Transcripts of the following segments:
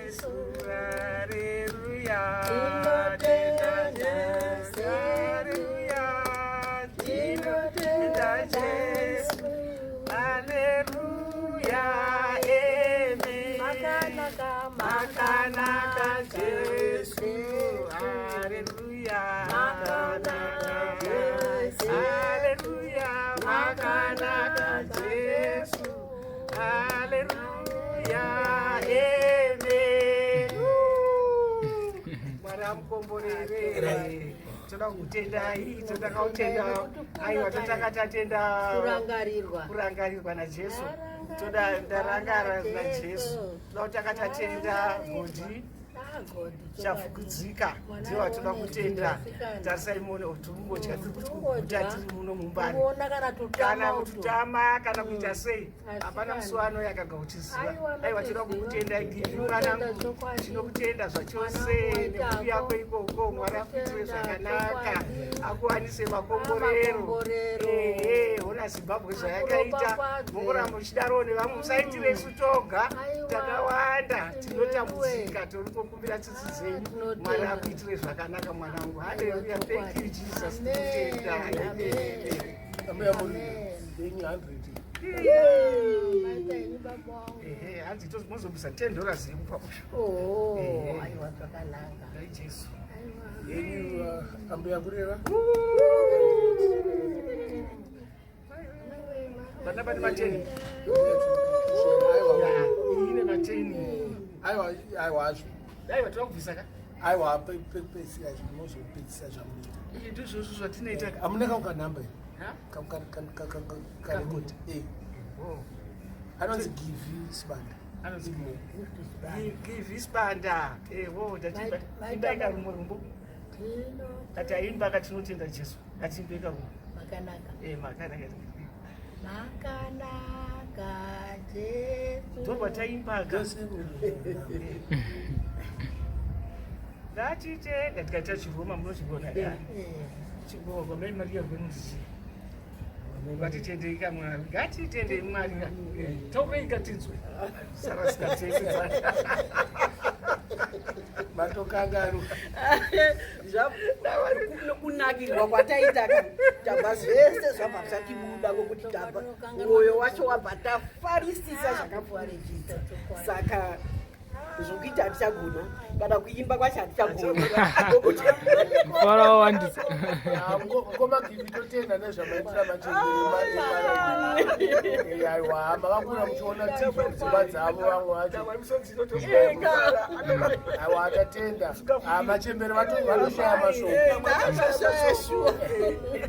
Jesu, haleluya. Tinotenda Jesu, haleluya. Tinotenda Jesu, haleluya. Amen. Makanaka, Makanaka Jesu, haleluya. Makanaka Jesu. Haleluya, makanaka Jesu, haleluya, amen. Mwari amukomborere. Toda kukutendai, toda kutenda. Aiwa, totanga tatenda Kurangarirwa. Kurangarirwa naJesu. Toda ndarangara naJesu. Toda kutanga tatenda Godi Chafukudzika, ndiwo atoda kutenda. Tarisai muone tirikungotya, tiri kuguta tiri muno mumbani. Kuona kana kana tutama. Kututama kana kuita sei. Asi Hapana kana. musi wano yakanga uchiziva. Aiwa, Aiwa, toda ndotoziva. kukutenda, Givi mwanangu. Chokwadi. Tinokutenda zvachose Mwanangu. nemhuri yako ikoko. Mwari akuitire Tinokutenda, zvakanaka, chokwadi. akuwanise makomborero. Makomborero. Ehe, hona Zimbabwe zvayakaita. Akuropafadze. Mungoramba muchidarowo nevamwe, musaitire isu toga. Aiwa. Takawanda Tinotambudzika. tinotambudzika, tori kukumbira tsitsi dzenyu. Tinotenda. Mwari akuitire zvakanaka, mwanangu. Haleluya, thank you, Jesus. Tinotenda. Amen. Ambuya muri yenyu 100. Maita henyu, baba wangu. Ehe, hanzi mozobvisa $10 yekupa usho. Oh, Ehe. aiwa, zvakanaka. Dai Jesu. Aiwa. Yenyu, ambuya kureva. Vana vane mateni. Aiwa. Ine mateni. Aiwa, aiwa azvo. Aiwa, toda kubvisa ka. Aiwa, pepesira, mozopedzisa zvamunoita. Iyi ndizvozvo zvatinoita ka. Hamuna kaukanhamba here? Ha? Karekodi. Oh. Anonzi Givi Sibanda. Anonzi Givi Sibanda. Ewo, ndatimba imba rumwe rumbo. Tataimba katinotenda Jesu. Ngatiimbe karumbo. Makanaka. Eh, makanaka. Makanaka Jesu. Ndobva taimba ka. Ngatitenda tikaita Chiroma, munochigona. Chigona mai Maria rwenzi. Ngatitendei ka Mwari. Ngatitendei Mwari ka. Taurei katinzwe. Sarasika tese. Matokanganwa. Kunakirwa kwataita ka, tabva zvese zvabva zvatibuda, ngokuti tabva mwoyo wacho wabva tafarisisa zvakapfuurikidza. Saka zvokuita hatichagona, kana kuimba kwacho hatichagona, ngokuti Mufaro wawandisa. Mukoma Givi, totenda nezvamaitira machembere. Aiwa, makakura muchiona TV mudzimba dzavo vamwe vacho. Aiwa, tatenda. Ah, machembere vanoshaya mashoko.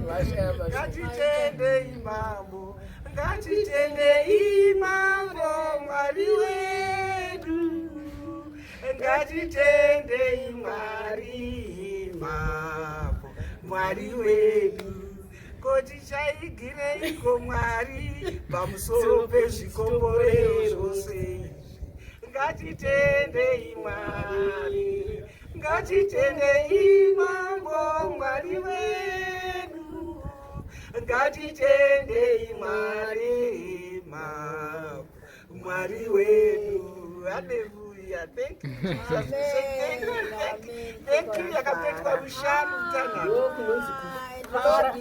Vashaya mashoko. Ngatitendei Mambo, ngatitendei Mambo Mwari wedu, ngatitendei Mwari, Mambo Mwari wedu. Ko tichaigireiko Mwari pamusoro pezvikomborero zvose izvi? Ngatitendei Mwari, ngatitendei Mambo Mwari wedu, ngatitendei Mwari, Mambo Mwari wedu. Haleluya, thank you, Jesus. Thank you, thank you, thank you. Yakapetwa rushanu tanhatu. Ndokunonzi kufara.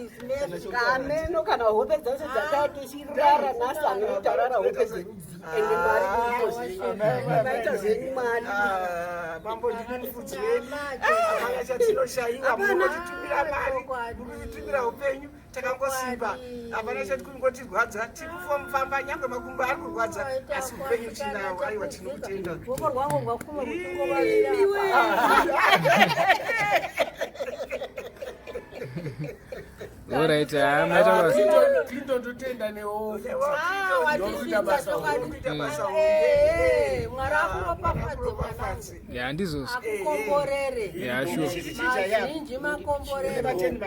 Kameno kana hope dzacho dzatatichirara nhasi, anotarara hope dzerudzi, ende mari iripo zvenyu, maita zvenyu Mwari. Ah, Mambo, ndine mufudzi wedu, hapana chatinoshayiwa. Munongotitumira mari, murikutimira upenyu, takangosimba, hapana chati kungotirwadza. Tiri kufamba nyange makumbo ari kurwadza, asi upenyu tinawo. Aiwa, tinokutenda. Ruoko rwangu rwakuma kutungovavira apa. Alright, ah, maita basa. Clinton, totenda newo. Ah, Ndokuita basa watisvitsa. Kuita basa. Eh, Mwari akuropafadze, mwanangu. Ya, ndizvozvo. Akukomborere Ya, sure. mazhinji makomborero. Mateni.